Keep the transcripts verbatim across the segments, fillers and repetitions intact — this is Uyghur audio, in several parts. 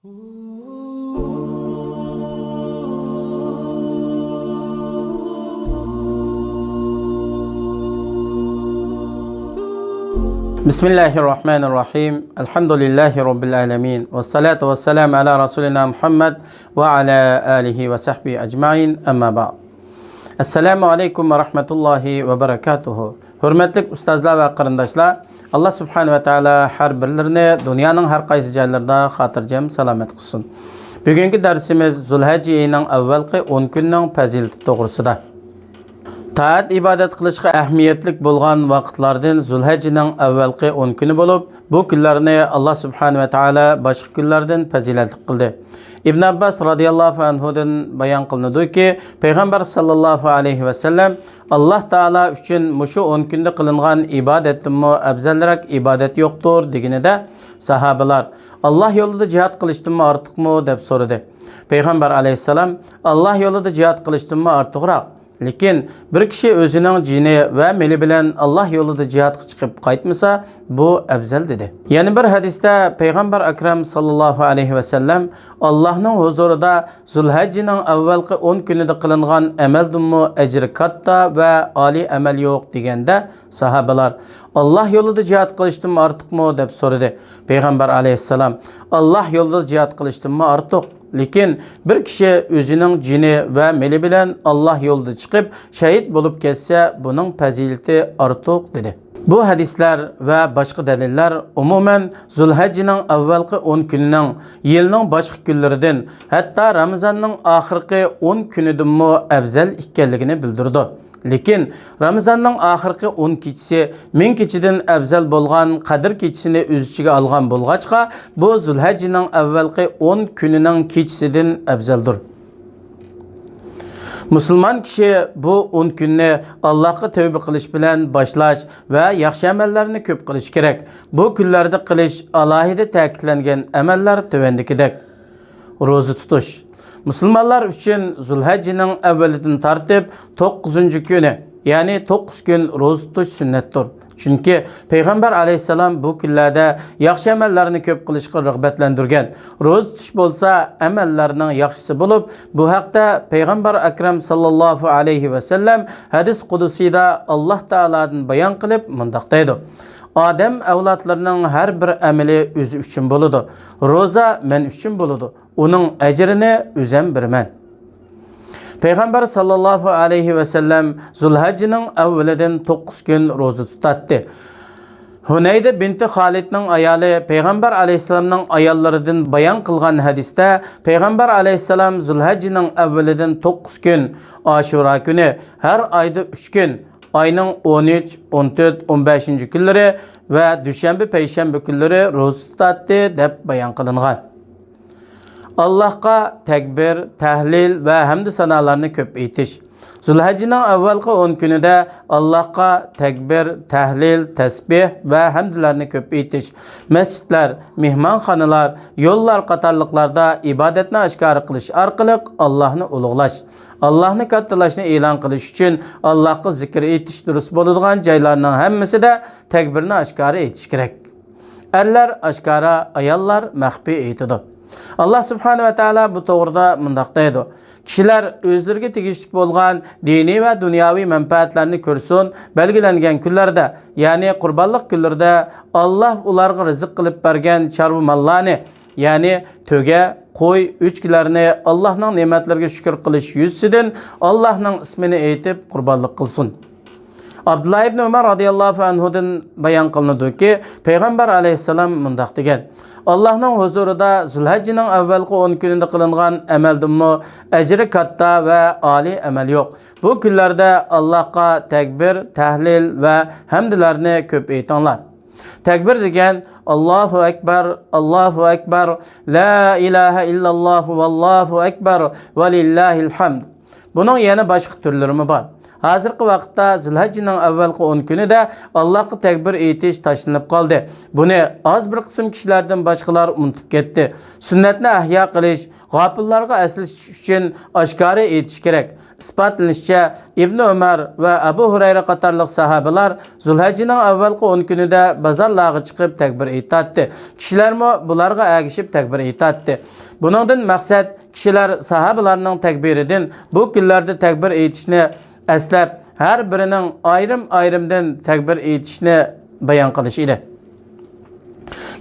بسم الله الرحمن الرحيم. الحمد لله رب العالمين. والصلاة والسلام على رسولنا محمد وعلى آله وصحبه أجمعين. أما بعد. السلام عليكم ورحمة الله وبركاته. ھۆرمەتلىك ئۇستازلار ۋە قېرىنداشلار، ئاللا سۇبھانەھۇ ۋە تائالا ھەر بىرلىرىنى دۇنيانىڭ ھەر قايسى جايلىرىدا خاتىرجەم سالامەت قىلسۇن. بۈگۈنكى دەرسىمىز زۇلھەججە ئېيىنىڭ ئەۋۋەلقى ئون كۈنىنىڭ پەزىلىتى توغرىسىدا. تائەت ئىبادەت قىلىشقا ئەھمىيەتلىك بولغان ۋاقىتلاردىن زۇلھەججىنىڭ ئەۋۋەلقى ئون كۈنى بولۇپ، بۇ كۈنلەرنى ئاللا سۇبھانەھۇ ۋە تائالا باشقا كۈنلەردىن پەزىلەتلىك قىلدى. ئىبن ئابباس رازىياللاھۇ ئەنھۇدىن بايان قىلىنىدۇكى، پەيغەمبەر ساللاللاھۇ ئەلەيھى ۋەسەللەم، ئاللا تائالا ئۈچۈن مۇشۇ ئون كۈندە قىلىنغان ئىبادەتتىنمۇ ئەۋزەلرەك ئىبادەت يوقتۇر، دېگىنىدە، ساھابىلار، ئاللا يولىدا جىھاد قىلىشتىنمۇ ئارتۇقمۇ؟ دەپ سورىدى. پەيغەمبەر ئەلەيھىسسالام، ئاللا يولىدا جىھاد قىلىشتىنمۇ ئارتۇقراق. لېكىن بىر كىشى ئۆزىنىڭ جېنى ۋە مېلى بىلەن ئاللا يولىدا جىھادقا چىقىپ قايتمىسا، بۇ ئەۋزەل، دېدى. يەنە بىر ھەدىستە پەيغەمبەر ئەكرەم ساللاللاھۇ ئەلەيھى ۋەسەللەم، ئاللانىڭ ھۇزۇرىدا زۇلھەججىنىڭ ئەۋۋەلقى ئون كۈنىدە قىلىنغان ئەمەلدىنمۇ ئەجرى كاتتا ۋە ئالىي ئەمەل يوق، دېگەندە، ساھابىلار، ئاللا يولىدا جىھاد قىلىشتىنمۇ ئارتۇقمۇ؟ دەپ سورىدى. پەيغەمبەر ئەلەيھىسسالام، ئاللا يولىدا جىھاد قىلىشتىنمۇ ئارتۇق. لېكىن بىر كىشى ئۆزىنىڭ جېنى ۋە مېلى بىلەن ئاللا يولىدا چىقىپ، شەھىت بولۇپ كەتسە، بۇنىڭ پەزىلىتى ئارتۇق، دېدى. بۇ ھەدىسلەر ۋە باشقا دەلىللەر، ئومۇمەن، زۇلھەججىنىڭ ئەۋۋەلقى ئون كۈنىنىڭ يىلنىڭ باشقا كۈنلىرىدىن، ھەتتا رامىزاننىڭ ئاخىرقى ئون كۈنىدىنمۇ ئەۋزەل ئىكەنلىكىنى بىلدۈرىدۇ. لېكىن رامىزاننىڭ ئاخىرقى ئون كېچىسى مىڭ كېچىدىن ئەۋزەل بولغان قەدىر كېچىسىنى ئۆز ئىچىگە ئالغان بولغاچقا، بۇ زۇلھەججىنىڭ ئەۋۋەلقى ئون كۈنىنىڭ كېچىسىدىن ئەۋزەلدۇر. مۇسۇلمان كىشى بۇ ئون كۈننى ئاللاھقا تەۋبە قىلىش بىلەن باشلاش ۋە ياخشى ئەمەللەرنى كۆپ قىلىشى كېرەك. بۇ كۈنلەردە قىلىش ئالاھىدە تەكىتلەنگەن ئەمەللەر تۆۋەندىكىدەك. روزا تۇتۇش. مۇسۇلمانلار ئۈچۈن زۇلھەججىنىڭ ئەۋۋىلىدىن تارتىپ توققۇزىنچى كۈنى، يەنى توققۇز كۈن روزا تۇتۇش سۈننەتتۇر. چۈنكى پەيغەمبەر ئەلەيھىسسالام بۇ كۈنلەردە ياخشى ئەمەللەرنى كۆپ قىلىشقا رىغبەتلەندۈرگەن. روزا تۇتۇش بولسا ئەمەللەرنىڭ ياخشىسى بولۇپ، بۇ ھەقتە پەيغەمبەر ئەكرەم ساللاللاھۇ ئەلەيھى ۋەسەللەم ھەدىس قۇدسىيدا ئاللاھ تائالادىن بايان قىلىپ مۇنداق دەيدۇ: ئادەم ئەۋلادلىرىنىڭ ھەر بىر ئەمىلى ئۆزى ئۈچۈن بولىدۇ. روزا مەن ئۈچۈن بولىدۇ. ئۇنىڭ ئەجرىنى ئۆزەم بېرىمەن. پەيغەمبەر ساللاللاھۇ ئەلەيھى ۋەسەللەم زۇلھەججىنىڭ ئەۋۋىلىدىن توققۇز كۈن روزا تۇتاتتى. ھۇنەيدە بىنتى خالىدنىڭ ئايالى پەيغەمبەر ئەلەيھىسسالامنىڭ ئاياللىرىدىن بايان قىلغان ھەدىستە، پەيغەمبەر ئەلەيھىسسالام زۇلھەججىنىڭ ئەۋۋىلىدىن توققۇز كۈن، ئاشۇرا كۈنى، ھەر ئايدا ئۈچ كۈن، ئاينىڭ ئون ئۈچ، ئون تۆت، ئون بەشىنچى كۈنلىرى ۋە دۈشەنبە، پەيشەنبە كۈنلىرى روزا تۇتاتتى، دەپ بايان قىلىنغان. ئاللاھقا تەكبىر، تەھلىل ۋە ھەمدۇ سانالارنى كۆپ ئېيتىش. زۇلھەججىنىڭ ئەۋۋەلقى ئون كۈنىدە ئاللاھقا تەكبىر، تەھلىل، تەسبىھ ۋە ھەمدلەرنى كۆپ ئېيتىش. مەسچىتلەر، مېھمانخانىلار، يوللار قاتارلىقلاردا ئىبادەتنى ئاشكارا قىلىش ئارقىلىق ئاللاھنى ئۇلۇغلاش، ئاللاھنى كاتتىلاشنى ئېلان قىلىش ئۈچۈن ئاللاھقا زىكىر ئېيتىش دۇرۇس بولىدىغان جايلارنىڭ ھەممىسىدە تەكبىرنى ئاشكارا ئېيتىش كېرەك. ئەرلەر ئاشكارا، ئاياللار مەخپىي ئېيتىدۇ. ئاللاھ سۇبھانەھۇ ۋە تائالا بۇ توغرىدا مۇنداق دەيدۇ: كىشىلەر ئۆزلىرىگە تېگىشلىك بولغان دىنىي ۋە دۇنياۋى مەنپەئەتلەرنى كۆرسۇن، بەلگىلەنگەن كۈنلەردە، يەنى قۇربانلىق كۈنلىرىدە ئاللاھ ئۇلارغا رىزىق قىلىپ بەرگەن چارۋا ماللارنى، يەنى تۆگە، قوي، ئۆچكىلەرنى ئاللاھنىڭ نېمەتلىرىگە شۈكۈر قىلىش يۈزىسىدىن ئاللاھنىڭ ئىسمىنى ئېيتىپ قۇربانلىق قىلسۇن. ئابدۇللا ئىبنى ئۆمەر رازىياللاھۇ ئەنھۇدىن بايان قىلىنىدۇكى، پەيغەمبەر ئەلەيھىسسالام مۇنداق دېگەن: ئاللاھنىڭ ھۇزۇرىدا زۇلھەججىنىڭ ئەۋۋەلقى ئون كۈنىدە قىلىنغان ئەمەلدىنمۇ ئەجرى كاتتا ۋە ئالىي ئەمەل يوق. بۇ كۈنلەردە ئاللاھقا تەكبىر، تەھلىل ۋە ھەمدلەرنى كۆپ ئېيتىڭلار. تەكبىر دېگەن، ئاللاھۇ ئەكبەر، ئاللاھۇ ئەكبەر، لا ئىلاھە ئىللاللاھۇ ۋاللاھۇ ئەكبەر ۋەلىللاھىل ھەمد. بۇنىڭ يەنە باشقا تۈرلىرىمۇ بار. ھازىرقى ۋاقىتتا زۇلھەججىنىڭ ئەۋۋەلقى ئون كۈنىدە ئاللاھقا تەكبىر ئېيتىش تاشلىنىپ قالدى. بۇنى ئاز بىر قىسىم كىشىلەردىن باشقىلار ئۇنتۇپ كەتتى. سۈننەتنى ئەھيا قىلىش، غاپىللارغا ئەسلىتىش ئۈچۈن ئاشكارا ئېيتىش كېرەك. ئىسپاتلىنىشىچە، ئىبنى ئۆمەر ۋە ئەبۇ ھۇرەيرە قاتارلىق ساھابىلار زۇلھەججىنىڭ ئەۋۋەلقى ئون كۈنىدە بازارلارغا چىقىپ تەكبىر ئېيتاتتى. كىشىلەرمۇ بۇلارغا ئەگىشىپ تەكبىر ئېيتاتتى. بۇنىڭدىن مەقسەت، كىشىلەر ساھابىلارنىڭ تەكبىرىدىن بۇ كۈنلەردە تەكبىر ئېيتىشنى ئەسلەپ، ھەر بىرىنىڭ ئايرىم-ئايرىمدىن تەكبىر ئېيتىشنى بايان قىلىش ئىدى.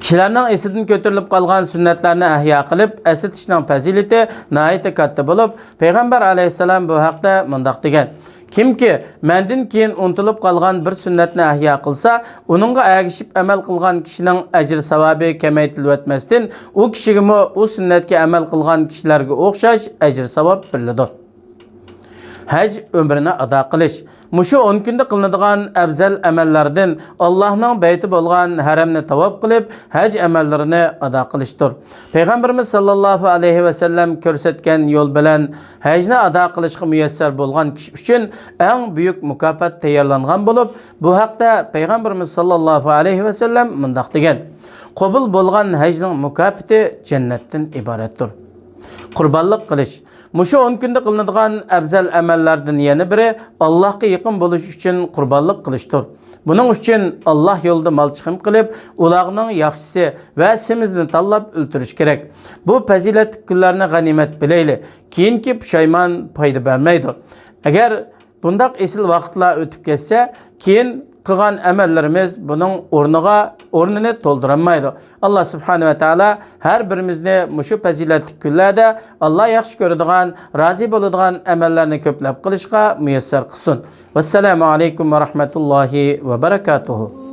كىشىلەرنىڭ ئېسىدىن كۆتۈرۈلۈپ قالغان سۈننەتلەرنى ئەھيا قىلىپ ئەسلىتىشنىڭ پەزىلىتى ناھايىتى كاتتا بولۇپ، پەيغەمبەر ئەلەيھىسسالام بۇ ھەقتە مۇنداق دېگەن: «كىمكى مەندىن كېيىن ئۇنتۇلۇپ قالغان بىر سۈننەتنى ئەھيا قىلسا، ئۇنىڭغا ئەگىشىپ ئەمەل قىلغان كىشىنىڭ ئەجىر-ساۋابى كېمەيتىلىۋەتمەستىن، ئۇ كىشىگىمۇ ئۇ سۈننەتكە ئەمەل قىلغان كىشىلەرگە ئوخشاش ئەجىر-ساۋاب بېرىلىدۇ.» ھەج ئۆمرىنى ئادا قىلىش. مۇشۇ ئون كۈندە قىلىنىدىغان ئەۋزەل ئەمەللەردىن ئاللاھنىڭ بەيتى بولغان ھەرەمنى تاۋاپ قىلىپ، ھەج ئەمەللىرىنى ئادا قىلىشتۇر. پەيغەمبىرىمىز ساللاللاھۇ ئەلەيھى ۋەسەللەم كۆرسەتكەن يول بىلەن ھەجنى ئادا قىلىشقا مۇيەسسەر بولغان كىشى ئۈچۈن ئەڭ بۈيۈك مۇكاپات تەييارلانغان بولۇپ، بۇ ھەقتە پەيغەمبىرىمىز ساللاللاھۇ ئەلەيھى ۋەسەللەم مۇنداق دېگەن: «قوبۇل بولغان ھەجنىڭ مۇكاپىتى جەننەتتىن ئىبارەتتۇر.» قۇربانلىق قىلىش. مۇشۇ ئون كۈندە قىلىنىدىغان ئەۋزەل ئەمەللەردىن يەنە بىرى، ئاللاھقا يېقىن بولۇش ئۈچۈن قۇربانلىق قىلىشتۇر. بۇنىڭ ئۈچۈن ئاللاھ يولىدا مال چىقىم قىلىپ، ئۇلاغنىڭ ياخشىسى ۋە سېمىزىنى تاللاپ ئۆلتۈرۈش كېرەك. بۇ پەزىلەتلىك كۈنلەرنى غەنىيمەت بىلەيلى، كېيىنكى پۇشايمان پايدا بەرمەيدۇ. ئەگەر بۇنداق ئېسىل ۋاقىتلار ئۆتۈپ كەتسە، كېيىن قىلغان ئەمەللىرىمىز بۇنىڭ ئورنىغا، ئورنىنى تولدۇرالمايدۇ. ئاللاھ سۇبھانەھۇ ۋە تائالا ھەر بىرىمىزنى مۇشۇ پەزىلەتلىك كۈنلەردە ئاللاھ ياخشى كۆرىدىغان، رازى بولىدىغان ئەمەللەرنى كۆپلەپ قىلىشقا مۇيەسسەر قىلسۇن. ۋەسسالامۇ ئەلەيكۇم ۋە رەھمەتۇللاھى ۋە بەرەكاتۇھۇ.